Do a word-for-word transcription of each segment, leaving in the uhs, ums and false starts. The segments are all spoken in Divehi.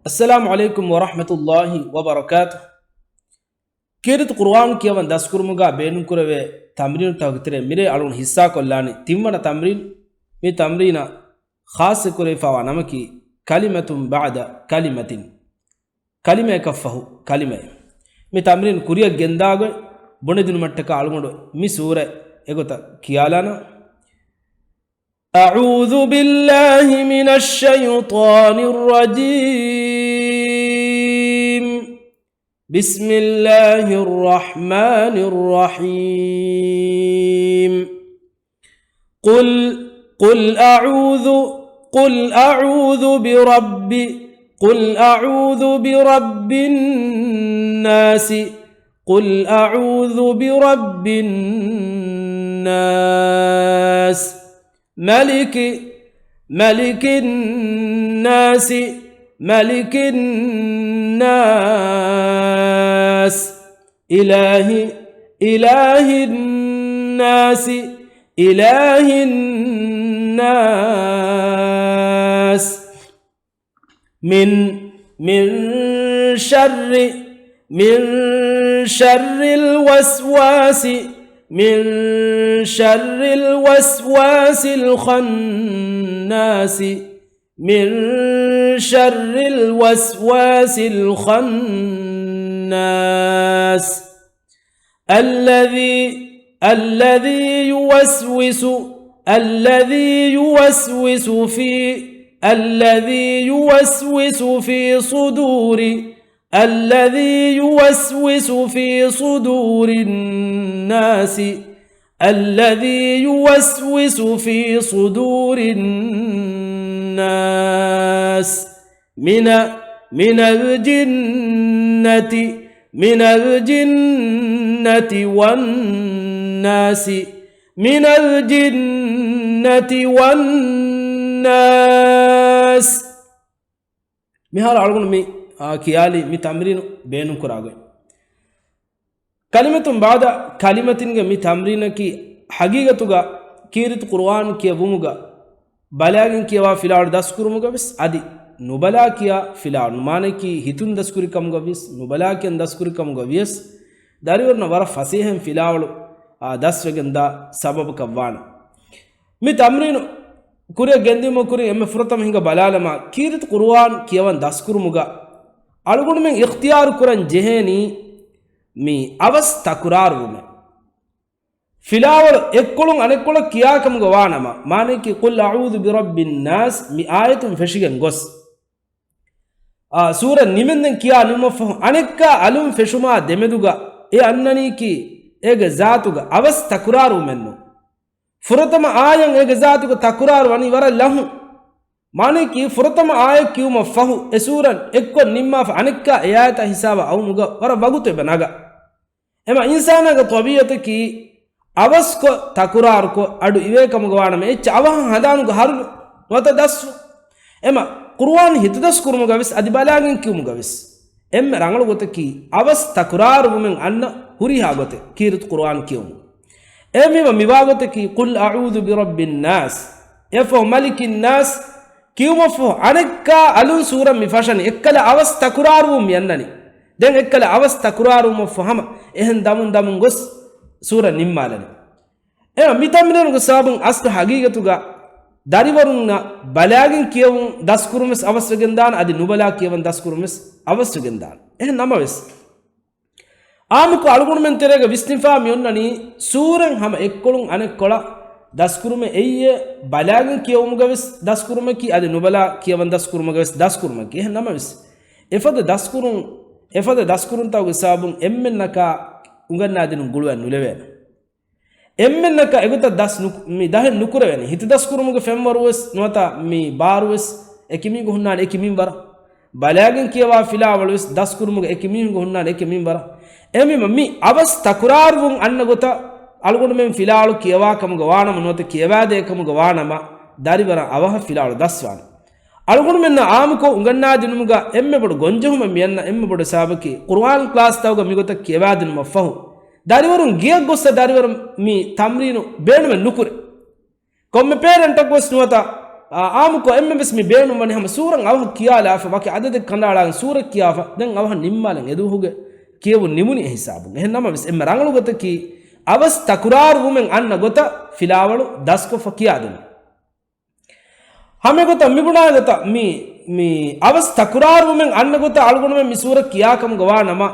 އައްސަލާމު ޢަލައިކުމް ވަރަޙްމަތުﷲި ވަބަރަކާތުހު. ކީރިތި ޤުރުއާން ކިޔަވަން ދަސްކުރުމުގަ ބޭނުންކުރެވޭ ތަމްރީނުތަކުގެ ތެރެއިން މިރޭ އަޅުގަނޑު ހިއްސާކޮށްލާނީ ތިންވަނަ ތަމްރީން. މި ތަމްރީނަށް ޚާއްޞަކުރެވިފައިވާ ނަމަކީ كلمة بعد كلمة. ކަލިމަޔަކަށްފަހު ކަލިމައެއް. މި ތަމްރީން ކުރިއަށް ގެންދާގޮތް ބުނެދިނުމަށްޓަކާ އަޅުގަނޑު މި ސޫރަ އެގޮތަށް ކިޔާލާނަން. أعوذ بالله من الشيطان الرجيم. بسم الله الرحمن الرحيم. قل، قل أعوذ، قل أعوذ برب، قل أعوذ برب الناس، قل أعوذ برب الناس، ملك، ملك الناس، ملك الناس، إله، إله الناس، إله الناس. من، من شر، من شر الوسواس، من شر الوسواس الخناس، من شر الوسواس الخناس. الذي، الذي يوسوس، الذي يوسوس في، الذي يوسوس في صدور، الذي يوسوس في صدور الناس، الذي يوسوس في صدور الناس. من، من الجنة، من الجنة والناس، من الجنة والناس. މިހާރު އަޅުގަނޑު މި، އާ، ކިޔާލީ މި ތަމްރީނު ބޭނުންކުރާގޮތް. كلمة بعد كلمة ގެ މި ތަމްރީނަކީ ހަގީގަތުގަ ކީރިތި ޤުރުއާން ކިޔެވުމުގަ ބަލާގެން ކިޔަވާ ފިލާވަޅު ދަސްކުރުމުގަ ވެސް އަދި ނުބަލާ ކިޔާ ފިލާވަޅު، މާނައަކީ ހިތުން ދަސްކުރި ކަމުގަ ވިޔަސް ނުބަލާ ކިޔަން ދަސްކުރި ކަމުގަ ވިޔަސް ދަރިވަރުންނަށް ވަރަށް ފަސޭހައިން ފިލާވަޅު، އާ، ދަސްވެގެން ދާ ސަބަބަކަށް ވާނެ. މި ތަމްރީނު ކުރިއަށް ގެންދިއުމަށް ކުރިން އެންމެ ފުރަތަމަ ހިނގަ ބަލާލަމާ، ކީރިތި ޤުރުއާން ކިޔަވަން ދަސްކުރުމުގަ އަޅުގަނޑުމެން އިޚްތިޔާރު ކުރަން ޖެހޭނީ މި އަވަސް ތަކުރާރުވުމެއް. ފިލާވަޅު އެއްކޮޅުން އަނެއްކޮޅަށް ކިޔާ ކަމުގަ ވާނަމަ، މާނައަކީ قل أعوذ برب الناس މި އާޔަތުން ފެށިގެން ގޮސް، އާ، ސޫރަ ނިމެންދެން ކިޔާ ނިމުމަށްފަހު އަނެއްކާ އަލުން ފެށުމާ ދެމެދުގަ އެ އަންނަނީކީ އޭގެ ޒާތުގަ އަވަސް ތަކުރާރުވުމެއްނު. ފުރަތަމަ އާޔަތް އޭގެ ޒާތުގަ ތަކުރާރު ވަނީ ވަރަށް ލަހުން. މާނައަކީ ފުރަތަމަ އާޔަތް ކިޔުމަށް ފަހު އެ ސޫރަ އެއްކޮށް ނިންމާފަ އަނެއްކާ އެ އާޔަތާ ހިސާބަށް އައުމުގަ ވަރަށް ވަގުތު އެބަ ނަގާ. އެމަ އިންސާނާގެ ޠަބީޢަތަކީ އަވަސްކޮށް ތަކުރާރުކޮށް އަޑު އިވޭ ކަމުގަ ވާނަމަ އެއްޗެއް އަވަހަށް ހަނދާނުގަ ހަރުލު ނުވަތަ ދަސްވު. އެމަ ޤުރުއާން ހިތުދަސް ކުރުމުގަ ވެސް އަދި ބަލާގެން ކިޔުމުގަ ވެސް އެންމެ ރަނގަޅު ގޮތަކީ އަވަސް ތަކުރާރުވުމެއް އަންނަ ހުރިހާ ގޮތެއް ކީރިތި ޤުރުއާން ކިޔުމު. އެހެންވީމަ މިވާ ގޮތަކީ قل أعوذ برب الناس، އެފަހު ملك الناس ކިޔުމަށްފަހު އަނެއްކާ އަލުން ސޫރަ މި ފަށަނީ އެއްކަލަ އަވަސް ތަކުރާރުވުން މި އަންނަނީ. ދެން އެއްކަލަ އަވަސް ތަކުރާރުވުމަށްފަހު ހަމަ އެހެން ދަމުން ދަމުން ގޮސް ސޫރަ ނިންމާލަނީ. އެމަ މި ތަމްރީނުގެ ސަބަބުން އަސްލު ހަގީގަތުގަ ދަރިވަރުންނަށް ބަލާގެން ކިޔެވުން ދަސްކުރުން ވެސް އަވަސްވެގެންދާނެ، އަދި ނުބަލާ ކިޔަވަން ދަސްކުރުން ވެސް އަވަސްވެގެންދާނެ. އެހެން ނަމަވެސް، އާއްމުކޮށް އަޅުގަނޑުމެން ތެރޭގަ ވިސްނިފާ މިއޮންނަނީ ސޫރަތް ހަމަ އެއްކޮޅުން އަނެއްކޮޅަށް ދަސްކުރުމެއް އެއްޔެ ބަލާގެން ކިޔެވުމުގަ ވެސް ދަސްކުރުމަކީ، އަދި ނުބަލާ ކިޔަވަން ދަސްކުރުމުގަ ވެސް ދަސްކުރުމަކީ. އެހެން ނަމަވެސް، އެފަދަ ދަސްކުރުން، އެފަދަ ދަސްކުރުންތަކުގެ ސަބަބުން އެންމެންނަކާ އުނގަންނާދިނުން ގުޅުވަން ނުލެވޭނެ. އެންމެންނަކަށް އެގޮތަށް ދަސް ނު-، މި ދަހެއް ނުކުރެވޭނެ. ހިތުދަސްކުރުމުގެ ފެންވަރު ވެސް ނުވަތަ މި ބާރު ވެސް އެކި މީހުން ހުންނާނެ އެކި މިންވަރަށް. ބަލާގެން ކިޔަވާ ފިލާވަޅު ވެސް ދަސްކުރުމުގެ އެކި މީހުން ހުންނާނެ އެކި މިންވަރަށް. އެހެންވީމަ މި އަވަސް ތަކުރާރުވުން އަންނަ ގޮތަށް އަޅުގަނޑުމެން ފިލާވަޅު ކިޔަވާ ކަމުގަ ވާނަމަ ނުވަތަ ކިޔަވާދޭ ކަމުގަ ވާނަމަ ދަރިވަރަށް އަވަހަށް ފިލާވަޅު ދަސްވާނެ. އަޅުގަނޑުމެންނަށް އާއްމުކޮށް އުނގަންނާދިނުމުގަ އެންމެ ބޮޑު ގޮންޖެހުމެއް މިއަންނަ އެންމެ ބޮޑު ސަބަބަކީ، ޤުރުއާން ކްލާސްތަކުގަ މިގޮތަށް ކިޔަވާދިނުމަށްފަހު، ދަރިވަރުން ގެޔަށް ގޮއްސަ ދަރިވަރުން މި ތަމްރީނު ބޭނުމެއް ނުކުރޭ. ކޮންމެ ޕޭރެންޓަކު ވެސް ނުވަތަ އާ، އާއްމުކޮށް އެންމެން ވެސް މި ބޭނުންވަނީ ހަމަ ސޫރަތް އަވަހަށް ކިޔާލާފަ، ވަކި އަދަދެއް ކަނޑައަޅާގެން ސޫރަތް ކިޔާފަ، ދެން އަވަހަށް ނިންމާލަން އެދުވަހުގެ ކިޔެވުން ނިމުނީ އެ ހިސާބުން. އެހެން ނަމަވެސް، އެންމެ ރަނގަޅު ގޮތަކީ އަވަސް ތަކުރާރުވުމެއް އަންނަ ގޮތަށް ފިލާވަޅު ދަސްކޮށްފަ ކިޔާދިނުން. ހަމަ ގޮތަށް މިބުނާ ގޮތަށް މި، މި އަވަސް ތަކުރާރުވުމެއް އަންނަ ގޮތަށް އަޅުގަނޑުމެން މި ސޫރަ ކިޔާކަމުގަ ވާ ނަމަ،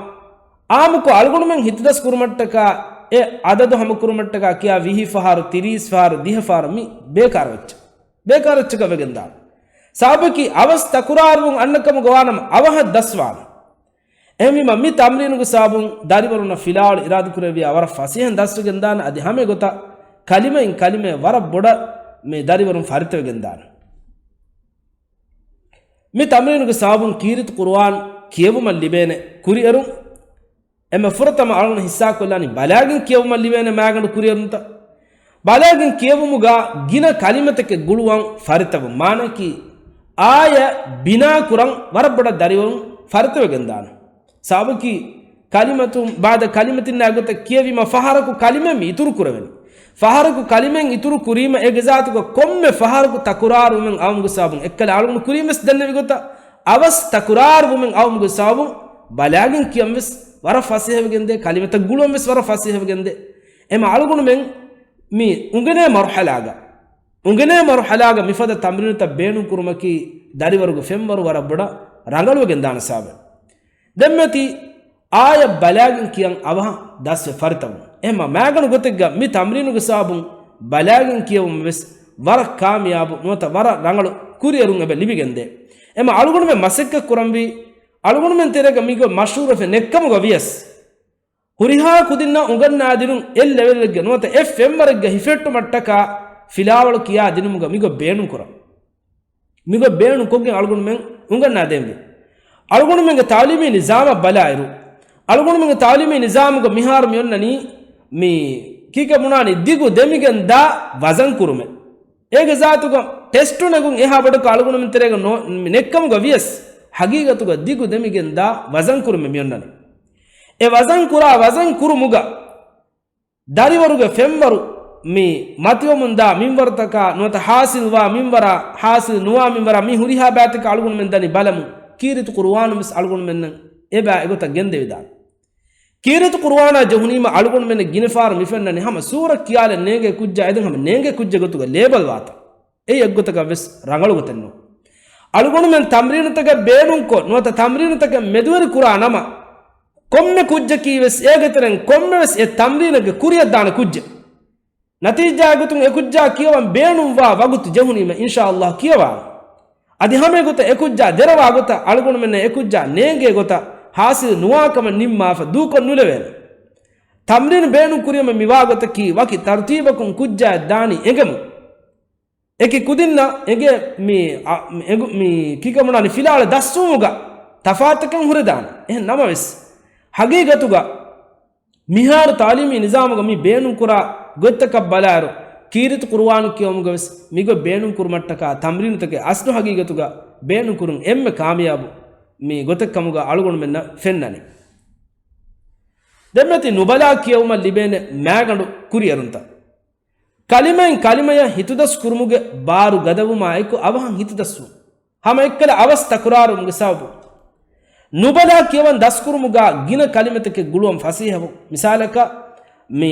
އާއްމުކޮށް އަޅުގަނޑުމެން ހިތުދަސް ކުރުމަށްޓަކާ، އެ އަދަދު ހަމަކުރުމަށްޓަކާ ކިޔާ ވިހި ފަހަރު، ތިރީސް ފަހަރު، ދިހަ ފަހަރު މި ބޭކާރު އެއްޗެއް. ބޭކާރު އެއްޗަކަށް ވެގެންދާނެ. ސަބަބަކީ އަވަސް ތަކުރާރުވުން އަންނަކަމުގަ ވާ ނަމަ އަވަހަށް ދަސްވާނެ. އެހެންވީމަ، މި ތަމްރީނުގެ ސަބަބުން ދަރިވަރުންނަށް ފިލާވަޅު އިރާދަކުރެއްވިޔާ ވަރަށް ފަސޭހަން ދަސްވެގެންދާނެ. އަދި ހަމަ ގޮތަށް ކަލިމައިން ކަލިމަޔަށް ވަރަށް ބޮޑަށް މި ދަރިވަރުން ފަރިތަވެގެންދާނެ. މި ތަމްރީނުގެ ސަބަބުން ކީރިތި ޤުރުއާން ކިޔެވުމަށް ލިބޭނެ ކުރިއެރުން. އެންމެ ފުރަތަމަ އަޅުގަނޑު ހިއްސާކޮށްލާނީ ބަލާގެން ކިޔެވުމަށް ލިބޭނެ މައިގަނޑު ކުރިއެރުންތައް. ބަލާގެން ކިޔެވުމުގަ ގިނަ ކަލިމަތަކެއް ގުޅުވަން ފަރިތަވުން. މާނައަކީ، އާޔަތް ބިނާކުރަން ވަރަށް ބޮޑަށް ދަރިވަރުން ފަރިތަވެގެންދާނެ. ސަބަބަކީ، ކަލިމަތުން ބައިދަ ކަލިމަތިންނާ ގޮތަށް ކިޔެވީމަ، ފަހަރަކު ކަލިމައެއް މި އިތުރު ކުރެވެނީ. ފަހަރަކު ކަލިމައެއް އިތުރު ކުރީމަ، އޭގެ ޒާތުގަ ކޮންމެ ފަހަރަކު ތަކުރާރުވުމެއް އައުމުގެ ސަބަބުން، އެއްކަލަ އަޅުގަނޑު ކުރީން ވެސް ދެންނެވި ގޮތަށް، އަވަސް ތަކުރާރުވުމެއް އައުމުގެ ސަބަބުން، ބަލާގެން ކިޔަން ވެސް ވަރަށް ފަސޭހަވެގެންދޭ، ކަލިމަތައް ގުޅުވަން ވެސް ވަރަށް ފަސޭހަވެގެންދޭ. އެމަ އަޅުގަނޑުމެން މި އުނގެނޭ މަރުހަލާގަ، އުނގެނޭ މަރުހަލާގަ މިފަދަ ތަމްރީނުތައް ބޭނުން ކުރުމަކީ، ދަރިވަރުގެ ފެންވަރު ވަރަށް ބޮޑަށް ރަނގަޅުވެގެން ދާނެ ސަބަބެއް. ދެންމެތި އާޔަތް ބަލާގެން ކިޔަން އަވަހަށް ދަސްވެ ފަރިތަވުން. އެހެންމަ މައިގަނޑު ގޮތެއްގަ މި ތަމްރީނުގެ ސަބަބުން ބަލާގެން ކިޔެވުމަށް ވެސް ވަރަށް ކާމިޔާބު ނުވަތަ ވަރަށް ރަނގަޅު ކުރިއެރުން އެބަ ލިބިގެންދޭ. އެމަ އަޅުގަނޑުމެން މަސައްކަތް ކުރަންވީ، އަޅުގަނޑުމެން ތެރޭގަ މިގޮތް މަޝްހޫރުވެފަ ނެއްކަމުގަ ވިޔަސް، ހުރިހާ ކުދިންނަށް އުނގަންނާދިނުން އެއް ލެވެލެއްގަ ނުވަތަ އެއް ފެންވަރެއްގަ ހިފެއްޓުމަށްޓަކާ ފިލާވަޅު ކިޔާދިނުމުގަ މިގޮތް ބޭނުންކުރަން. މިގޮތް ބޭނުން ކޮށްގެން އަޅުގަނޑުމެން އުނގަންނާދޭންވީ. އަޅުގަނޑުމެންގެ ތަޢުލީމީ ނިޒާމަށް ބަލާއިރު، އަޅުގަނޑުމެންގެ ތަޢުލީމީ ނިޒާމުގަ މިހާރު މިއޮންނަނީ މި ކީކޭ ބުނާނީ ދިގު ދެމިގެން ދާ ވަޒަން ކުރުމެއް. އޭގެ ޒާތުގަ ޓެސްޓު ނެގުން އެހާ ބޮޑަކަށް އަޅުގަނޑުމެން ތެރޭގަ ނޯ-، މި ނެއްކަމުގަ ވިޔަސް، ހަގީގަތުގަ ދިގު ދެމިގެން ދާ ވަޒަން ކުރުމެއް މިއޮންނަނީ. އެ ވަޒަން ކުރާ ވަޒަން ކުރުމުގަ ދަރިވަރުގެ ފެންވަރު މި މަތިވަމުންދާ މިންވަރުތަކާ ނުވަތަ ހާސިލްވާ މިންވަރާ، ހާސިލް ނުވާ މިންވަރާ، މި ހުރިހާ ބައިތަކެއް އަޅުގަނޑުމެން ދަނީ ބަލަމުން. ކީރިތި ޤުރުއާނުން ވެސް އަޅުގަނޑުމެންނަށް އެބަ އެގޮތަށް ގެންދެވިދާނެ. ކީރިތި ޤުރުއާނާ ޖެހުނީމަ އަޅުގަނޑުމެންނަށް ގިނަފަހަރު މިފެންނަނީ ހަމަ ސޫރަ ކިޔާލަން ނޭނގޭ ކުއްޖާ އެދެން ހަމަ ނޭނގޭ ކުއްޖެއް ގޮތުގަ ލޭބަލް ވާތަން. އެއީ އެއްގޮތަކަށް ވެސް ރަނގަޅު ގޮތެއް ނޫން. އަޅުގަނޑުމެން ތަމްރީނުތަކެއް ބޭނުންކޮށް، ނުވަތަ ތަމްރީނުތަކެއް މެދުވެރި ކުރާ ނަމަ، ކޮންމެ ކުއްޖަކީ ވެސް އޭގެ ތެރެއިން ކޮންމެ ވެސް އެ ތަމްރީނެއްގެ ކުރިއަށް ދާނެ ކުއްޖެއް. ނަތީޖާ ގޮތުން އެ ކުއްޖާ ކިޔަވަން ބޭނުންވާ ވަގުތު ޖެހުނީމަ، އިންޝާﷲ ކިޔަވާނެ. އަދި ހަމަ އެގޮތަށް އެ ކުއްޖާ ދެރަވާ ގޮތަށް އަޅުގަނޑުމެންނަށް އެ ކުއްޖާ ނޭނގޭ ގޮތަށް ހާސިލް ނުވާ ކަމަށް ނިންމާފަ ދޫކޮށް ނުލެވޭނެ. ތަމްރީނު ބޭނުން ކުރީމަ މިވާ ގޮތަކީ ވަކި ތަރުތީބަކުން ކުއްޖާއަށް ދާނީ އެނގެމުން. އެކި ކުދިންނަށް އެނގޭ މި، އަ، އެގު-، މި ކީކޭ ބުނާނީ ފިލާވަޅު ދަސްވުމުގަ ތަފާތުކަން ހުރެދާނެ. އެހެން ނަމަވެސް، ހަގީގަތުގަ މިހާރު ތަޢުލީމީ ނިޒާމުގަ މި ބޭނުންކުރާ ގޮތްތަކަށް ބަލާއިރު، ކީރިތި ޤުރުއާން ކިޔެވުމުގަ ވެސް މިގޮތް ބޭނުންކުރުމަށްޓަކާ ތަމްރީނުތަކެއް އަސްލު ހަގީގަތުގަ ބޭނުންކުރުން އެންމެ ކާމިޔާބު މި ގޮތެއްކަމުގަ އަޅުގަނޑުމެންނަށް ފެންނަނީ. ދެންމެތި ނުބަލާ ކިޔެވުމަށް ލިބޭނެ މައިގަނޑު ކުރިއެރުންތައް. ކަލިމައިން ކަލިމަޔަށް ހިތުދަސް ކުރުމުގެ ބާރު ގަދަވުމާއެކު އަވަހަށް ހިތުދަސްވުން. ހަމައެއްކަލަ އަވަސް ތަކުރާރުވުމުގެ ސަބަބުން. ނުބަލާ ކިޔަވަން ދަސްކުރުމުގަ ގިނަ ކަލިމަތަކެއް ގުޅުވަން ފަސޭހަވުން. މިސާލަކަށް، މި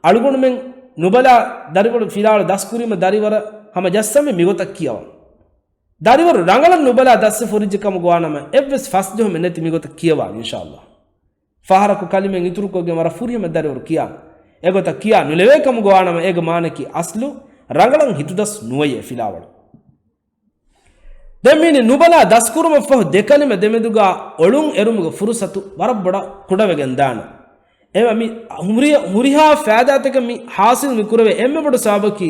އަޅުގަނޑުމެން ނުބަލާ ދަރިވަރު ފިލާވަޅު ދަސްކުރީމަ ދަރިވަރަށް ހަމަ ޖައްސަންވީ މިގޮތަށް ކިޔަވަން. ދަރިވަރު ރަނގަޅަށް ނުބަލާ ދަސްވެ ފުރިއްޖެ ކަމުގަ ވާނަމަ، އެއްވެސް ފަސްޖެހުމެއް ނެތި މިގޮތަށް ކިޔަވާނެ އިންޝާﷲ. ފަހަރަކު ކަލިމައިން އިތުރުކޮށްގެން ވަރަށް ފުރިހަމަ ދަރިވަރު ކިޔާނެ. އެގޮތަށް ކިޔާ ނުލެވޭ ކަމުގަ ވާނަމަ، އޭގެ މާނައަކީ އަސްލު ރަނގަޅަށް ހިތުދަސް ނުވައޭ ފިލާވަޅު. ދެން މީނީ ނުބަލާ ދަސްކުރުމަށްފަހު ދެކަލިމަ ދެމެދުގަ އޮޅުން އެރުމުގެ ފުރުސަތު ވަރަށް ބޮޑަށް ކުޑަވެގެން ދާނެ. އެމަ މި ހުރި-، ހުރިހާ ފައިދާތަކެއް މި ހާސިލް މި ކުރެވޭ އެންމެ ބޮޑު ސަބަބަކީ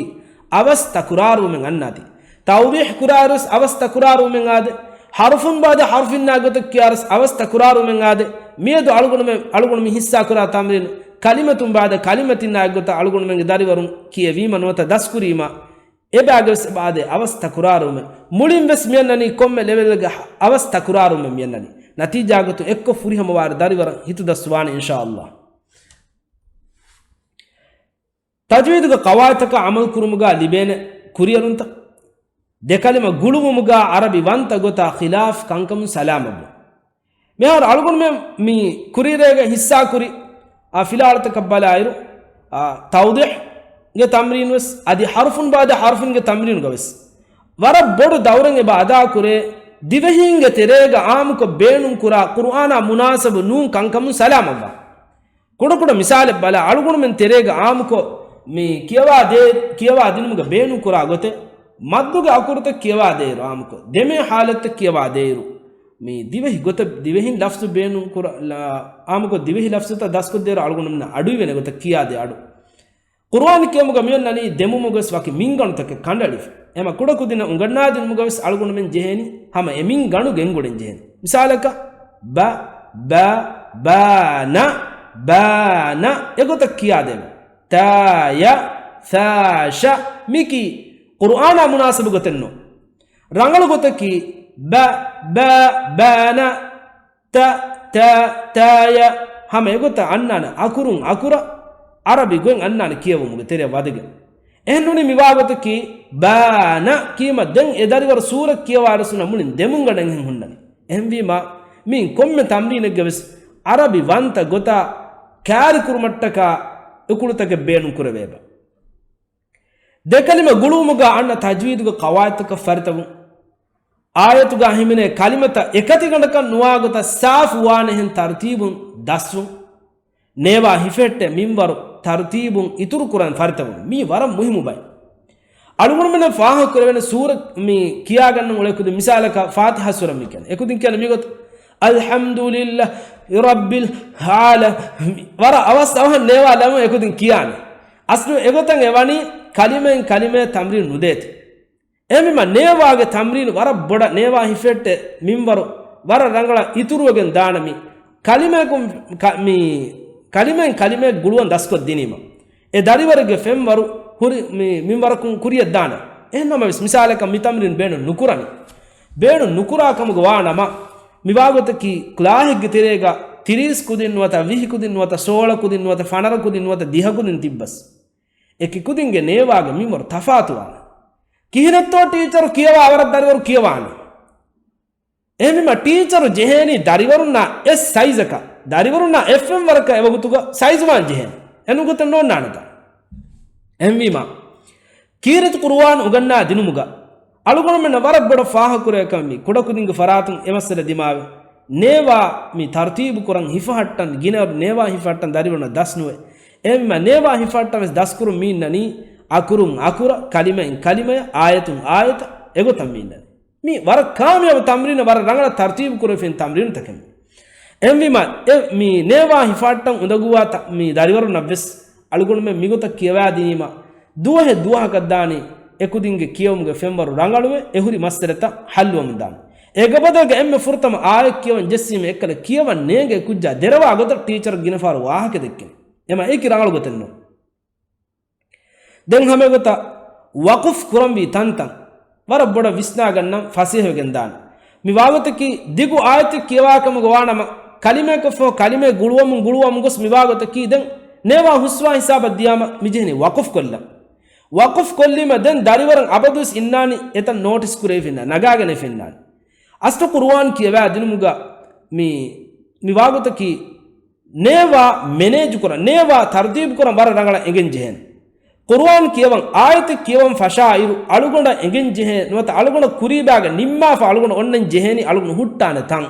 އަވަސް ތަކުރާރުވުމެއް އަންނާތީ. ތައުޟީޙް ކުރާއިރުވެސް އަވަސް ތަކުރާރުވުމެއް އާދެ، ޙަރުފުން ބައިދަ ޙަރުފިންނާ ގޮތަށް ކިޔާއިރުވެސް އަވަސް ތަކުރާރުވުމެއް އާދެ، މިއަދު އަޅުގަނޑުމެން، އަޅުގަނޑު މި ހިއްސާ ކުރާ ތަމްރީނު ކަލިމަތުން ބައިދަ ކަލިމަތިންނާ ގޮތަށް އަޅުގަނޑުމެންގެ ދަރިވަރުން ކިޔެވީމަ ނުވަތަ ދަސްކުރީމަ، އެބައިގެވެސް އެބަ އާދޭ އަވަސް ތަކުރާރުވުމެއް. މުޅިން ވެސް މިއަންނަނީ ކޮންމެ ލެވެލްގެ އަވަސް ތަކުރާރުވުމެއް މިއަންނަނީ. ނަތީޖާގޮތުން އެއްކޮށް ފުރިހަމަވާއިރު ދަރިވަރަށް ހިތުދަސްވާނެ އިންޝާﷲ. ތަޖްވީދުގެ ޤަވާޢިދުތަކާ ޢަމަލު ކުރުމުގަ ލިބޭނެ ކުރިއެރުންތައް. ދެކަލިމަ ގުޅުވުމުގަ ޢަރަބި ވަންތަ ގޮތާ ޚިލާފް ކަންކަމުން ސަލާމަތްވުން. މިހާރު އަޅުގަނޑުމެން މި ކުރީރޭގަ ހިއްސާކުރި އާ ފިލާވަޅުތަކަށް ބަލާއިރު، އާ، ތައުޟީޙްގެ ތަމްރީނުވެސް އަދި ޙަރުފުން ބަޢުދަ ޙަރުފިންގެ ތަމްރީނުގަވެސް ވަރަށް ބޮޑު ދައުރެއް އެބަ އަދާކުރޭ، ދިވެހީންގެ ތެރޭގަ ޢާއްމުކޮށް ބޭނުންކުރާ ޤުރުއާނާ މުނާސަބު ނޫން ކަންކަމުން ސަލާމަތްވާން. ކުޑަކުޑަ މިސާލެއް ބަލާ، އަޅުގަނޑުމެން ތެރޭގަ ޢާއްމުކޮށް މި ކިޔަވާ ދޭ، ކިޔަވާ ދިނުމުގަ ބޭނުންކުރާ ގޮތެއް، މައްދުގެ އަކުރުތައް ކިޔަވާ ދޭއިރު ޢާއްމުކޮށް، ދެމޭ ޙާލަތްތައް ކިޔަވާ ދޭއިރު، މި ދިވެހި ގޮތަށް ދިވެހިން ލަފްޒު ބޭނުން ކުރ-، ލަ-، ޢާއްމުކޮށް ދިވެހި ލަފްޒުތައް ދަސްކޮށްދޭއިރު އަޅުގަނޑުމެންނަށް އަޑުއިވޭނެ ގޮތަށް ކިޔާ ދޭ އަޑު. ޤުރުއާން ކިޔުމުގަ މިއޮންނަނީ ދެމުމުގަވެސް ވަކި މިންގަނޑުތަކެއް ކަނޑައެޅިފަ. އެމަ ކުޑަކުދިންނަށް އުނގަންނާދިނުމުގަވެސް އަޅުގަނޑުމެން ޖެހޭނީ ހަމަ އެ މިންގަނޑު ގެންގުޅެން ޖެހޭނެ. މިސާލަކަށް، ބަ، ބަ، ބާނަ، ބާނަ، އެގޮތަށް ކިޔާދޭނެ. ތާޔަ، ތާޝަ، މިކީ ޤުރުއާނާ މުނާސަބު ގޮތެއްނު. ރަނގަޅު ގޮތަކީ، ބަ، ބަ، ބާނަ، ތަ، ތާ، ތާޔަ، ހަމަ އެގޮތަށް އަންނާނެ އަކުރުން އަކުރަށް ޢަރަބި ގޮތް އަންނާނެ ކިޔެވުމުގެ ތެރެއަށް ވަދެގެން. އެހެންނޫނީ މިވާގޮތަކީ، ބާނަ ކީމަ ދެން އެ ދަރިވަރު ސޫރަ ކިޔަވާ އަރަސުންނަށް މުޅިން ދެމުންގަނޑެއް ހުންނަނީ. އެހެންވީމަ، މިއިން ކޮންމެ ތަމްރީނެއްގަވެސް ޢަރަބި ވަންތަ ގޮތާ ކާރިކުރުމަށްޓަކާ އުކުޅުތަކެއް ބޭނުންކުރެވޭބަ. ދެކަލިމަ ގުޅުވުމުގަ އަންނަ ތަޖްވީދުގެ ޤަވާޢިދުތަކަށް ފަރިތަވުން. އާޔަތުގަ ހިމެނޭ ކަލިމަތައް އެކަތިގަނޑަކަށް ނުވާގޮތަށް ސާފުވާނެހެން ތަރުތީބުން ދަސްވުން. ނޭވާ ހިފެހެއްޓޭ މިންވަރު ތަރުތީބުން އިތުރުކުރަން ފަރިތަވުން. މީ ވަރަށް މުހިއްމު ބައެއް. އަޅުގަނޑުމެންނަށް ފާހަގަކުރެވޭނެ ސޫރަ މި ކިޔާގަންނަން އުޅޭ ކުދިން މިސާލަކަށް ފާތިޙާ ސޫރަ މި ކިޔަން. އެކުދިން ކިޔަން މިގޮތަށް، އަލްޙަމްދުލިއްލާހި ރައްބިލް ޢާލަ-، ވަރަށް އަވަސް އަވަހަށް ނޭވާ ލަމުން އެކުދިން ކިޔާނެ. އަސްލު އެގޮތަށް އެ ވަނީ ކަލިމައިން ކަލިމަޔަށް ތަމްރީނު ނުދޭތީ. އެހެންވީމަ ނޭވާގެ ތަމްރީނު ވަރަށް ބޮޑަށް ނޭވާ ހިފެހެއްޓޭ މިންވަރު ވަރަށް ރަނގަޅަށް އިތުރުވެގެން ދާނަމި ކަލިމަޔަކުން ކަ-، މި ކަލިމައިން ކަލިމަޔަށް ގުޅުވަން ދަސްކޮށް ދިނީމަ، އެ ދަރިވަރެއްގެ ފެންވަރު ހުރި މި މިންވަރަކުން ކުރިޔަށް ދާނެ. އެހެންނަމަވެސް، މިސާލަކަށް މި ތަމްރީން ބޭނުން ނުކުރަނީ. ބޭނުން ނުކުރާ ކަމުގަ ވާނަމަ، މިވާގޮތަކީ ކްލާހެއްގެ ތެރޭގަ ތިރީސް ކުދިން ނުވަތަ، ވިހި ކުދިން ނުވަތަ، ސޯޅަ ކުދިން ނުވަތަ، ފަނަރަ ކުދިން ނުވަތަ، ދިހަ ކުދިން ތިއްބަސް، އެކި ކުދިންގެ ނޭވާގެ މިންވަރު ތަފާތުވާނެ. ކިހިނެއްތޯ ޓީޗަރު ކިޔަވާ ވަރަށް ދަރިވަރު ކިޔަވާނެ. އެހެންވީމަ ޓީޗަރު ޖެހޭނީ ދަރިވަރުންނާ އެއް ސައިޒަކަށް، ދަރިވަރުންނާ އެއް ފެންވަރަކަށް އެވަގުތުގަ ސައިޒުވާން ޖެހޭނެ. އެނޫން ގޮތެއް ނޯންނާނެތާ. އެހެންވީމަ، ކީރިތި ޤުރުއާން އުގަންނާ ދިނުމުގަ އަޅުގަނޑުމެންނަށް ވަރަށް ބޮޑަށް ފާހަގަކުރެވޭ ކަމެއް މީ. ކުޑަކުދިންގެ ފަރާތުން އެ މައްސަލަ ދިމާވެ، ނޭވާ މި ތަރުތީބު ކުރަން ހިފަހައްޓަން، ގިނައިރު ނޭވާ ހިފަހައްޓަން ދަރިވަރުންނަށް ދަސްނުވޭ. އެހެންވީމަ ނޭވާ ހިފަހައްޓަން ވެސް ދަސްކުރުން މި އިންނަނީ އަކުރުން އަކުރަށް، ކަލިމައިން ކަލިމަޔަށް، އާޔަތުން އާޔަތަށް އެގޮތަށް މި އިންނަނީ. މީ ވަރަށް ކާމިޔާބު ތަމްރީނެއް، ވަރަށް ރަނގަޅަށް ތަރުތީބު ކުރެވިފިން ތަމްރީނުތަކެއް. އެހެންވީމަ، އެ މި ނޭވާ ހިފަހައްޓަން އުނދަގޫވާ ތަ-، މި ދަރިވަރުންނަށް ވެސް އަޅުގަނޑުމެން މިގޮތަށް ކިޔަވާދިނީމަ، ދުވަހެއް ދުވަހަކަށް ދާނީ އެކުދިންގެ ކިޔެވުމުގެ ފެންވަރު ރަނގަޅުވެ، އެ ހުރި މައްސަލަތައް ހައްލުވަމުން ދާނީ. އޭގެ ބަދަލުގަ އެންމެ ފުރަތަމަ އާޔަތް ކިޔަވަން ޖެއްސީމަ އެއްކަލަ ކިޔަވަން ނޭނގޭ ކުއްޖާ ދެރަވާ ގޮތަށް ޓީޗަރަށް ގިނަ ފަހަރު ވާހަކަ ދެއްކެން. އެމަ އެކި ރަނގަޅު ގޮތެއް ނޫން. ދެން ހަމައެގޮތަށް ވަޤުފް ކުރަންވީ ތަންތަން ވަރަށް ބޮޑަށް ވިސްނާގަންނަން ފަސޭހަވެގެން ދާނެ. މި ވާގޮތަކީ ދިގު އާޔަތެއް ކިޔަވާ ކަމުގަ ވާނަމަ، ކަލިމަޔަކަށްފަހު ކަލިމައެއް ގުޅުވަމުން ގުޅުވަމުން ގޮސް މި ވާގޮތަކީ ދެން ނޭވާ ހުސްވާ ހިސާބަށް ދިޔާމަ މި ޖެހެނީ ވަޤުފް ކޮށްލަން. ވަޤުފް ކޮށްލީމަ ދެން ދަރިވަރަށް އަބަދުވެސް އިންނާނީ އެތަން ނޯޓިސް ކުރެވިފިންނާ، ނަގާގަނެފިންނާނެ. އަސްލު ޤުރުއާން ކިޔަވާ ދިނުމުގަ މި، މި ވާގޮތަކީ ނޭވާ މެނޭޖު ކުރަން، ނޭވާ ތަރުތީބު ކުރަން ވަރަށް ރަނގަޅަށް އެނގެން ޖެހޭނެ. ޤުރުއާން ކިޔަވަން، އާޔަތެއް ކިޔަވަން ފަށާ އިރު، އަޅުގަނޑަށް އެނގެން ޖެހޭ ނުވަތަ އަޅުގަނޑަށް ކުރީބާގަ ނިންމާފަ އަޅުގަނޑު އޮންނަން ޖެހޭނީ އަޅުގަނޑު ހުއްޓާނެ ތަން.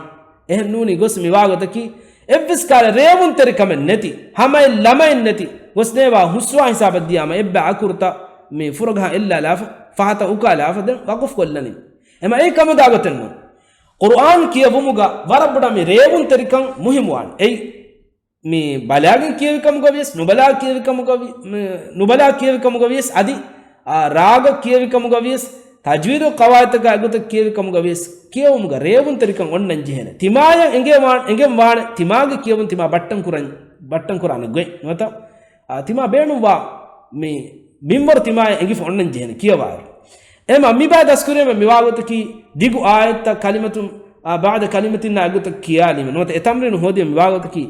އެހެން ނޫނީ ގޮސް މި ވާގޮތަކީ، އެއްވެސް ކާލެ ރޭވުންތެރިކަމެއް ނެތި، ހަމައެއް ލަމައެއް ނެތި ގޮސް ނޭވާ ހުސްވާ ހިސާބަށް ދިޔާމަ އެއްބައި އަކުރުތައް މި ފުރަގަހާ އެއްލާލާފަ، ފަހަތަށް އުކާލާފަ ދެން ވަޤުފް ކޮށްލަނީ. އެމަ އެއީ ކަމުދާ ގޮތެއް ނޫން. ޤުރުއާން ކިޔެވުމުގަ ވަރަށް ބޮޑަށް މި ރޭވުންތެރިކަން މުހިއްމުވާނެ. އެއީ، މި ބަލާގެން ކިޔެވި ކަމުގަ ވިޔަސް، ނުބަލާ ކިޔެވި ކަމުގަ ވި-، މި ނުބަލާ ކިޔެވި ކަމުގަ ވިޔަސް، އަދި، އާ، ރާގަށް ކިޔެވި ކަމުގަ ވިޔަސް، ތަޖްވީދު ޤަވާޢިދުތަކާ އެގޮތަށް ކިޔެވި ކަމުގަ ވިޔަސް، ކިޔެވުމުގަ ރޭވުންތެރިކަން އޮންނަން ޖެހޭނެ. ތިމާޔަށް އެނގޭ ވާ-، އެނގެން ވާނެ، ތިމާގެ ކިޔެވުން ތިމާ ބައްޓަން ކުރަން، ބައްޓަން ކުރާނެ ގޮތް ނުވަތަ، އާ، ތިމާ ބޭނުންވާ މި މިންވަރު ތިމާޔަށް އެނގިފަ އޮންނަން ޖެހޭނެ ކިޔަވާއިރު. އެމަ މި ބައި ދަސްކުރީމަ މި ވާގޮތަކީ ދިގު އާޔަތްތައް ކަލިމަތުން، އާ، ބަޢުދަ ކަލިމަތިންނާ އެގޮތަށް ކިޔާލީމަ ނުވަތަ އެ ތަމްރީނު ހޯދީމަ މި ވާގޮތަކީ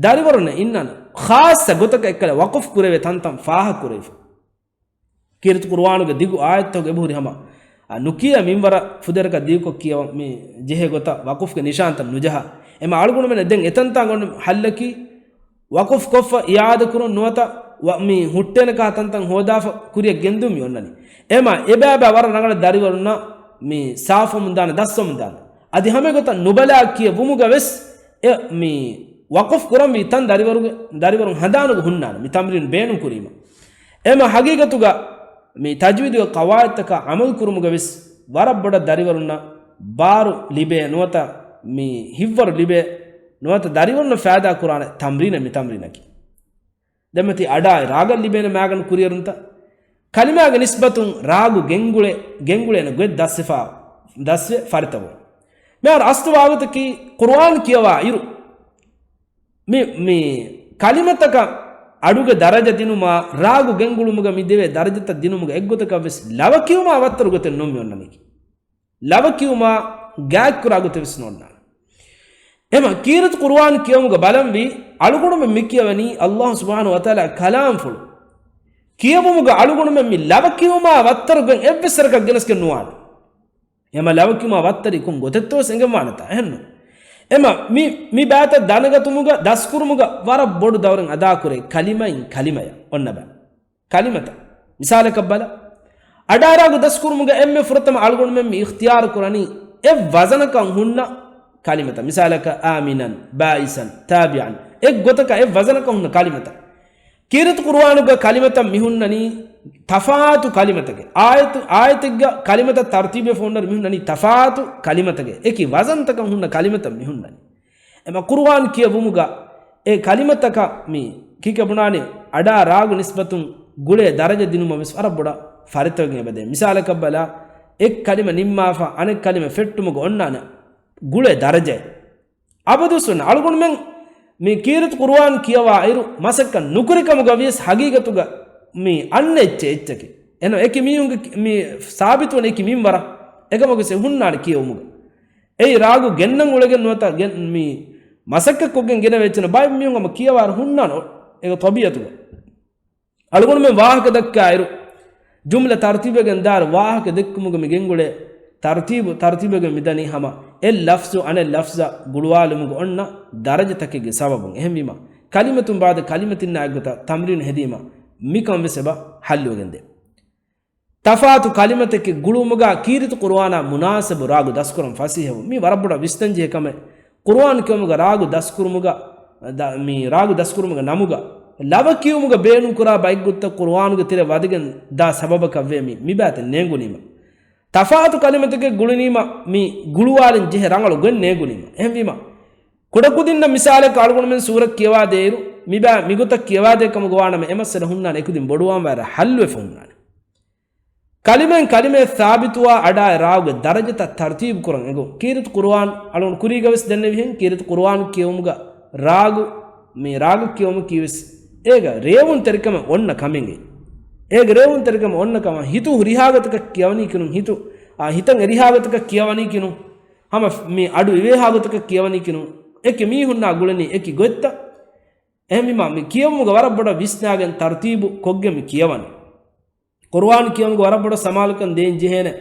ދަރިވަރުންނަށް އިންނަން ޚާއްޞަ ގޮތަކަށް އެއްކަލަ ވަޤުފް ކުރެވޭ ތަންތަން ފާހަގަ ކުރެވިފަ. ކީރިތި ޤުރުއާނުގެ ދިގު އާޔަތްތަކުގެ އެބަހުރި ހަމަ އާ، ނުކިޔާ މިންވަރަށް ފުދޭވަރަކަށް ދިގުކޮށް ކިޔަވަން މި ޖެހޭ ގޮތަށް ވަޤުފުގެ ނިޝާންތައް ނުޖަހާ. އެމަ އަޅުގަނޑުމެން ދެން އެތަންތާނގަ އޮންނަ ހައްލަކީ، ވަޤުފު ކޮށްފަ އިޢާދަ ކުރުން ނުވަތަ ވަ-، މި ހުއްޓޭނެ ކާ ތަންތަން ހޯދާފަ ކުރިއަށް ގެންދިއުން މި އޮންނަނީ. އެމަ އެބައިބައި ވަރަށް ރަނގަޅަށް ދަރިވަރުންނަށް މި ސާފުވަމުން ދާނެ، ދަސްވަމުން ދާނެ. އަދި ހަމަ އެގޮތަށް ނުބަލާ ކިޔެވުމުގަ ވެސް އެ މި ވަޤުފު ކުރަންވީ ތަން ދަރިވަރުގެ، ދަރިވަރުން ހަނދާނުގަ ހުންނާނެ މި ތަމްރީނު ބޭނުން ކުރީމަ. އެމަ ހަގީގަތުގަ މި ތަޖްވީދުގެ ޤަވާޢިދުތަކާ ޢަމަލު ކުރުމުގަ ވެސް ވަރަށް ބޮޑަށް ދަރިވަރުންނަށް ބާރު ލިބޭ ނުވަތަ މި ހިއްވަރު ލިބޭ ނުވަތަ ދަރިވަރުންނަށް ފައިދާ ކުރާނެ ތަމްރީނެއް މި ތަމްރީނަކީ. ދެންމަތީ އަޑާއި ރާގަށް ލިބޭނެ މާގަނޑު ކުރިއެރުންތައް. ކަލިމާގެ ނިސްބަތުން ރާގު ގެންގުޅޭ، ގެންގުޅޭނެ ގޮތް ދަސްވެފާ، ދަސްވެ ފަރިތަވުން. މިހާރު އަސްލު ވާގޮތަކީ ޤުރުއާން ކިޔަވާ އިރު، މި، މި ކަލިމަތަކަށް އަޑުގެ ދަރަޖަ ދިނުމާ، ރާގު ގެންގުޅުމުގަ މި ދެވޭ ދަރަޖަތައް ދިނުމުގަ އެއްގޮތަކަށް ވެސް ލަވަ ކިޔުމާ ވައްތަރު ގޮތެއް ނޫން މި އޮންނަނީކީ. ލަވަ ކިޔުމާ ގާތްކުރާ ގޮތެއް ވެސް ނޯންނާނެ. އެމަ ކީރިތި ޤުރުއާން ކިޔަވުމުގަ ބަލަންވީ، އަޅުގަނޑުމެން މި ކިޔަވަނީ ﷲ ސުބްޙާނަހޫ ވަތަޢާލާ ކަލާމްފުޅު. ކިޔެވުމުގަ އަޅުގަނޑުމެން މި ލަވަ ކިޔުމާ ވައްތަރުގެން އެއްވެސް ވަރަކަށް ގެނެސްގެން ނުވާނެ. އެމަ ލަވަ ކިޔުމާ ވައްތަރީ ކޮން ގޮތެއްތޯ ވެސް އެނގެންވާނެތާ އެހެންނު. އެމަ މި، މި ބައިތައް ދަނެގަތުމުގަ ދަސްކުރުމުގަ ވަރަށް ބޮޑު ދައުރެއް އަދާކުރޭ ކަލިމައިން ކަލިމަޔަށް އޮންނަ ބައި. ކަލިމަތައް. މިސާލަކަށް ބަލަ. އަޑާއި ރާގު ދަސްކުރުމުގަ އެންމެ ފުރަތަމަ އަޅުގަނޑުމެން މި އިޚްތިޔާރު ކުރަނީ އެއް ވަޒަނަކަށް ހުންނަ ކަލިމަތައް. މިސާލަކަށް އާމިނަން، ބާއިސަން، ތާބިޢަން. އެއްގޮތަކަށް އެއް ވަޒަނަކަށް ހުންނަ ކަލިމަތައް. ކީރިތި ޤުރުއާނުގަ ކަލިމަތައް މި ހުންނަނީ ތަފާތު ކަލިމަތަކެއް. އާޔަތު، އާޔަތެއްގަ ކަލިމަތައް ތަރުތީބުވެފަ ހުންނަނީ މި ހުންނަނީ ތަފާތު ކަލިމަތަކެއް. އެކި ވަޒަންތަކަށް ހުންނަ ކަލިމަތައް މި ހުންނަނީ. އެމަ ޤުރުއާން ކިޔެވުމުގަ އެ ކަލިމަތަކަށް މި ކީކޭ ބުނާނީ އަޑާ ރާގު ނިސްބަތުން ގުޅޭ ދަރަޖަ ދިނުމަށް ވެސް ވަރަށް ބޮޑަށް ފަރިތަވެގެން އެބަދޭ. މިސާލަކަށް ބަލާ، އެއް ކަލިމަ ނިންމާފަ އަނެއް ކަލިމަ ފެއްޓުމުގަ އޮންނާނެ ގުޅޭ ދަރަޖައެއް. އަބަދުވެސް އޮންނަ އަޅުގަނޑުމެން މި ކީރިތި ޤުރުއާން ކިޔަވާ އިރު މަސައްކަތް ނުކުރި ކަމުގަ ވިޔަސް ހަގީގަތުގަ މި އަންނަ އެއްޗެއް އެއްޗަކީ. އެން އެކި މީހުންގެ މި ސާބިތުވަނީ އެކި މިންވަރަށް އެކަމަކު ވެސް ހުންނާނެ ކިޔެވުމުގަ. އެއީ ރާގު ގެންނަން އުޅެގެން ނުވަތަ ގެން-، މި މަސައްކަތްކޮށްގެން ގެނެވޭ އެއްޗެއް ނޫން. ބައެއް މީހުން ހަމަ ކިޔަވާއިރު ހުންނާނެ އޭގެ ޠަބީޢަތުގަ. އަޅުގަނޑުމެން ވާހަކަ ދައްކާއިރު، ޖުމްލަ ތަރުތީބުވެގެން ދާއިރު ވާހަކަ ދެއްކުމުގަ މި ގެންގުޅޭ ތަރުތީބު، ތަރުތީބުވެގެން މިދަނީ ހަމަ އެއް ލަފްޒު އަނެއް ލަފްޒަށް ގުޅުވާލުމުގަ އޮންނަ ދަރަޖަތަކެއްގެ ސަބަބުން. އެހެންވީމަ، ކަލިމަތުން ބާދަ ކަލިމަތިންނާ އެއްގޮތަށް ތަމްރީނު ހެދީމަ، މިކަން ވެސް އެބަ ހައްލުވެގެންދޭ. ތަފާތު ކަލިމަތެއްގެ ގުޅުމުގަ ކީރިތި ޤުރުއާނާ މުނާސަބު ރާގު ދަސްކުރަން ފަސޭހަވުން. މީ ވަރަށް ބޮޑަށް ވިސްނަންޖެހޭ ކަމެއް. ޤުރުއާން ކިޔުމުގަ ރާގު ދަސްކުރުމުގަ، ދަ-، މީ ރާގު ދަސްކުރުމުގެ ނަމުގަ ލަވަ ކިޔުމުގަ ބޭނުންކުރާ ބައެއްގޮތަށް ޤުރުއާނުގެ ތެރެ ވަދެގެން ދާ ސަބަބަކަށްވޭ މި، މިބައިތައް ނޭނގުނީމަ. ތަފާތު ކަލިމަތަކެއް ގުޅުނީމަ މި ގުޅުވާލަން ޖެހޭ ރަނގަޅު ގޮތް ނޭނގުނީމަ. އެހެންވީމަ، ކުޑަކުދިންނަށް މިސާލަކަށް އަޅުގަނޑުމެން ސޫރަތް ކިޔަވާދޭއިރު، މިބައި މިގޮތަށް ކިޔަވާދޭ ކަމުގަ ވާނަމަ، އެ މައްސަލަ ހުންނާނެ އެކުދިން ބޮޑުވާން ވަރަށް ހައްލުވެފަ ހުންނާނެ. ކަލިމައިން ކަލިމައެއް ސާބިތުވާ އަޑާއި ރާގުގެ ދަރަޖަތައް ތަރުތީބު ކުރަން އެނގުން. ކީރިތި ޤުރުއާން އަޅުގަނޑު ކުރީގަ ވެސް ދެންނެވިހެން، ކީރިތި ޤުރުއާން ކިޔެވުމުގަ ރާގު، މި ރާގު ކިޔެވުމަކީ ވެސް އޭގަ ރޭވުންތެރިކަމެއް އޮންނަ ކަމެއްގެ. އޭގަ ރޭވުންތެރިކަމެއް އޮންނަ ކަމަށް ހިތު ހުރިހާ ގޮތަކަށް ކިޔަވަނީ ކިނުން، ހިތު، އާ، ހިތަށް އެރިހާ ގޮތަކަށް ކިޔަވަނީ ކިނުން، ހަމަ މި އަޑު އިވޭހާ ގޮތަކަށް ކިޔަވަނީ ކިނުން، އެކި މީހުންނާ ގުޅެނީ އެކި ގޮތްތައް. އެހެންވީމަ، މި ކިޔެވުމުގަ ވަރަށް ބޮޑަށް ވިސްނާގެން ތަރުތީބު ކޮށްގެން މި ކިޔަވަނީ. ޤުރުއާން ކިޔަވުމުގަ ވަރަށް ބޮޑަށް ސަމާލުކަން ދޭން ޖެހޭނެ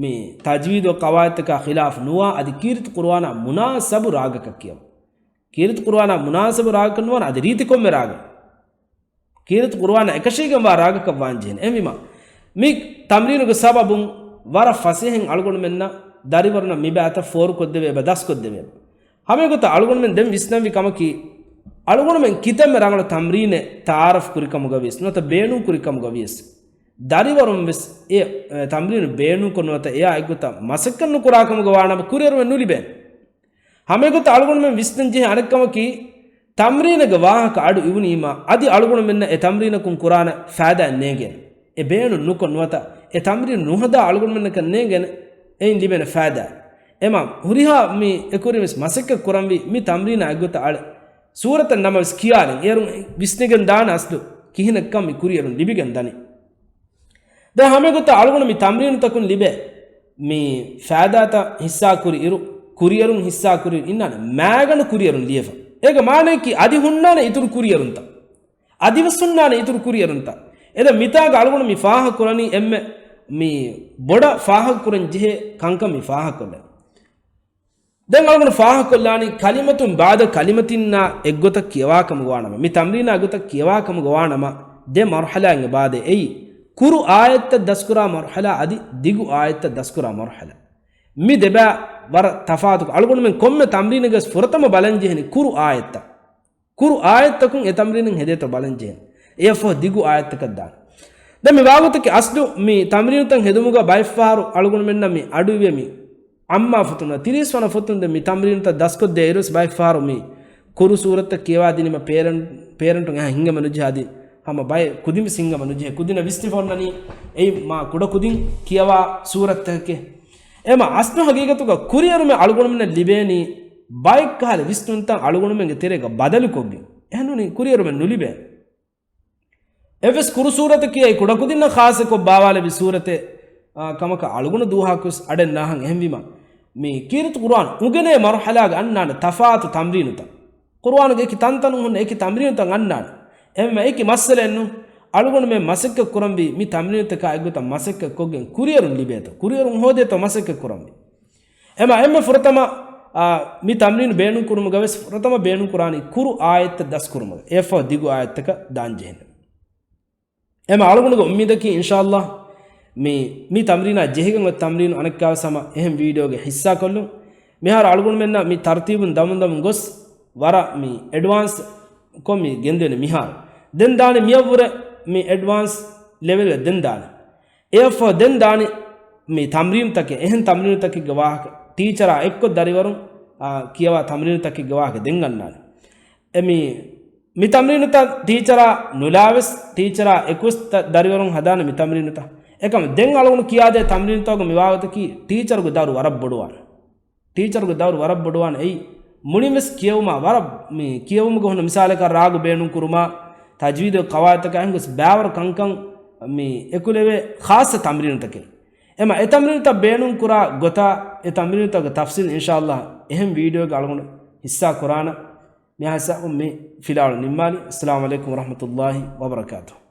މި ތަޖްވީދު ޤަވާޢިދުތަކާ ޚިލާފު ނުވާ، އަދި ކީރިތި ޤުރުއާނާ މުނާސަބު ރާގަކަށް ކިޔަވަން. ކީރިތި ޤުރުއާނާ މުނާސަބު ރާގަކަށް ނުވާނެ، އަދި ރީތި ކޮންމެ ރާގެއް. ކީރިތި ޤުރުއާނާ އެކަށީގެންވާ ރާގަކަށް ވާން ޖެހޭނެ. އެހެންވީމަ، މި ތަމްރީނުގެ ސަބަބުން ވަރަށް ފަސޭހައިން އަޅުގަނޑުމެންނަށް ދަރިވަރުންނަށް މި ބައިތައް ފޯރުކޮށްދެވޭ އެބަ ދަސްކޮށްދެވޭ. ހަމައެގޮތަށް އަޅުގަނޑުމެން ދެން ވިސްނަންވީ ކަމަކީ، އަޅުގަނޑުމެން ކިތަންމެ ރަނގަޅު ތަމްރީނެއް ތަޢާރަފް ކުރިކަމުގަ ވިޔަސް، ނުވަތަ ބޭނުން ކުރިކަމުގަ ވިޔަސް، ދަރިވަރުން ވެސް އެ، އެ، ތަމްރީނު ބޭނުންކޮށް ނުވަތަ އެއާ އެއްގޮތަށް މަސައްކަތް ނުކުރާ ކަމުގަ ވާނަމަ ކުރިއެރުމެއް ނުލިބޭނެ. ހަމައެގޮތަށް އަޅުގަނޑުމެން ވިސްނަން ޖެހޭ އަނެއް ކަމަކީ، ތަމްރީނެއްގެ ވާހަކަ އަޑު އިވުނީމަ، އަދި އަޅުގަނޑުމެންނަށް އެ ތަމްރީނަކުން ކުރާނެ ފައިދާއެއް ނޭނގޭނެ. އެ ބޭނުން ނުކޮށް ނުވަތަ އެ ތަމްރީނު ނުހަދާ އަޅުގަނޑުމެންނަކަށް ނޭނގޭނެ އެއިން ލިބޭނެ ފައިދާ. އެމަ ހުރިހާ މި އެކުވެރިން ވެސް މަސައްކަތް ކުރަންވީ މި ތަމްރީނާ އެއްގޮތަށް އަޅެ. ސޫރަތެއް ނަމަވެސް ކިޔާލިން. އޭރުން ވިސްނިގެން ދާނެ އަސްލު ކިހިނެއްކަން މި ކުރިއެރުން ލިބިގެން ދަނީ. ދެން ހަމައެގޮތަށް އަޅުގަނޑު މި ތަމްރީނުތަކުން ލިބޭ މި ފައިދާތައް ހިއްސާކުރި އިރު، ކުރިއެރުން ހިއްސާކުރި އިރު އިންނާނެ މާގަނޑު ކުރިއެރުން ލިޔެފަ. އޭގެ މާނައަކީ އަދި ހުންނާނެ އިތުރު ކުރިއެރުންތައް. އަދިވެސް ހުންނާނެ އިތުރު ކުރިއެރުންތައް. އެދެން މިތާގަ އަޅުގަނޑު މި ފާހަގަކުރަނީ އެންމެ މި ބޮޑަށް ފާހަގަކުރަން ޖެހޭ ކަންކަން މި ފާހަގަކޮށްލަން. ދެން އަޅުގަނޑު ފާހަގަކޮށްލާނީ ކަލިމަތުން ބައިދަ ކަލިމަތިންނާ އެއްގޮތަށް ކިޔަވާކަމުގަވާނަމަ، މި ތަމްރީނާ އެއްގޮތަށް ކިޔަވާކަމުގަވާނަމަ، ދެ މަރުޙަލާއިން އެބައާދޭ. އެއީ، ކުރު އާޔަތްތައް ދަސްކުރާ މަރުޙަލާ އަދި ދިގު އާޔަތްތައް ދަސްކުރާ މަރުޙަލާ. މި ދެބައި ވަރަށް ތަފާތުކޮށް، އަޅުގަނޑުމެން ކޮންމެ ތަމްރީނެއްގަސް ފުރަތަމަ ބަލަންޖެހެނީ ކުރު އާޔަތްތައް. ކުރު އާޔަތްތަކުން އެ ތަމްރީނުން ހެދޭތޯ ބަލަން ޖެހެން. އެއަށްފަހު ދިގު އާޔަތްތަކަށް ދާން. ދެން މި ވާގޮތަކީ އަސްލު މި ތަމްރީނުތައް ހެދުމުގަ ބައެއްފަހަރު އަޅުގަނޑުމެންނަށް މި އަޑުއިވޭ މި އައްމާ ފޮތުން، ތިރީސް ވަނަ ފޮތުން ދެން މި ތަމްރީނުތައް ދަސްކޮށްދޭ އިރުވެސް ބައެއްފަހަރު މި ކުރު ސޫރަތްތައް ކިޔަވާ ދިނީމަ ޕޭރެން-، ޕޭރެންޓުން އެހާ ހިނގަމަ ނުޖެހާ އަދި ހަމަ ބައެއް ކުދިން ވެސް ހިނގަމަ ނުޖެހޭ. ކުދިންނަށް ވިސްނިފަ އޮންނަނީ އެއީ މާ ކުޑަ ކުދިން ކިޔަވާ ސޫރަތްތަކެކޭ. އެމަ އަސްލު ހަގީގަތުގަ ކުރިއެރުމެއް އަޅުގަނޑުމެންނަށް ލިބޭނީ ބައެއްކަހަލަ ވިސްނުންތައް އަޅުގަނޑުމެންގެ ތެރޭގަ ބަދަލުކޮށްގެން. އެހެންނޫނީ ކުރިއެރުމެއް ނުލިބޭ. އެއްވެސް ކުރު ސޫރަތަކީ އެއީ ކުޑަކުދިންނަށް ޚާއްޞަކޮށް ބާވާލެއްވި ސޫރަތެއް، އާ، ކަމަކަށް އަޅުގަނޑު ދޫހާކުވެސް އަޑެއް ނާހަން. އެހެންވީމަ، މި ކީރިތި ޤުރުއާން އުނގެނޭ މަރުޙަލާގަ އަންނާނެ ތަފާތު ތަމްރީނުތައް. ޤުރުއާނުގެ އެކި ތަންތަނުން ހުންނަ އެކި ތަމްރީނުތައް އަންނާނެ. އެހެންވީމަ އެކި މައްސަލައެއްނު. އަޅުގަނޑުމެން މަސައްކަތް ކުރަންވީ މި ތަމްރީނުތަކާ އެއްގޮތަށް މަސައްކަތް ކޮށްގެން ކުރިއެރުން ލިބޭތޯ، ކުރިއެރުން ހޯދޭތޯ މަސައްކަތް ކުރަންވީ. އެމަ އެންމެ ފުރަތަމަ، އާ، މި ތަމްރީނު ބޭނުން ކުރުމުގަވެސް ފުރަތަމަ ބޭނުން ކުރާނީ ކުރު އާޔަތްތައް ދަސްކުރުމުގަ އެއަށްފަހު ދިގު އާޔަތްތަކަށް ދާން ޖެހެން. އެމަ އަޅުގަނޑުގެ އުއްމީދަކީ އިންޝާﷲ މި، މި ތަމްރީނާ ޖެހިގެން އޮތް ތަމްރީނު އަނެއްކާވެސް ހަމަ އެހެން ވީޑިއޯގެ ހިއްސާކޮށްލުން. މިހާރު އަޅުގަނޑުމެންނަށް މި ތަރުތީބުން ދަމުން ދަމުން ގޮސް ވަރަށް މި އެޑްވާންސް ކޮށް މި ގެންދެވެނީ މިހާރު. ދެން ދާނީ މިއަށްވުރެ މި އެޑްވާންސް ލެވެލްގަ ދެން ދާނީ. އެއަށްފަހު ދެން ދާނީ މި ތަމްރީނުތަކެއް، އެހެން ތަމްރީނުތަކެއްގެ ވާހަކަ. ޓީޗަރާ އެއްކޮށް ދަރިވަރުން، އާ، ކިޔަވާ ތަމްރީނުތަކެއްގެ ވާހަކަ ދެން އަންނާނެ. އެ މި، މި ތަމްރީނުތައް ޓީޗަރާ ނުލާވެސް، ޓީޗަރާ އެކުވެސް ތަ-، ދަރިވަރުން ހަދާނެ މި ތަމްރީނުތައް. އެކަމަ ދެން އަޅުގަނޑު ކިޔާދޭ ތަމްރީނުތަކުގެ މި ވާގޮތަކީ ޓީޗަރުގެ ދައުރު ވަރަށް ބޮޑުވާނެ. ޓީޗަރުގެ ދައުރު ވަރަށް ބޮޑުވާނެ. އެއީ، މުޅިންވެސް ކިޔެވުމާ ވަރަށް މި ކިޔެވުމުގެ ހުންނަ މިސާލަކަށް ރާގު ބޭނުން ކުރުމާ، ތަޖްވީދުގެ ޤަވާޢިދުތަކާ އެހެން ގޮސް ބައިވަރު ކަންކަން މި އެކުލެވޭ ޚާއްޞަ ތަމްރީނުތަކެއް. އެމަ އެ ތަމްރީނުތައް ބޭނުން ކުރާ ގޮތާ، އެ ތަމްރީނުތަކުގެ ތަފްޞީލް އިންޝާﷲ އެހެން ވީޑިއޯގެ އަޅުގަނޑު ހިއްސާ ކުރާނަ. މިހާ ހިސާބުން މި ފިލާވަޅު ނިންމާލި. އައްސަލާމު ޢަލައިކުމް ވަރަޙްމަތުﷲ ވަބަރަކާތުހު.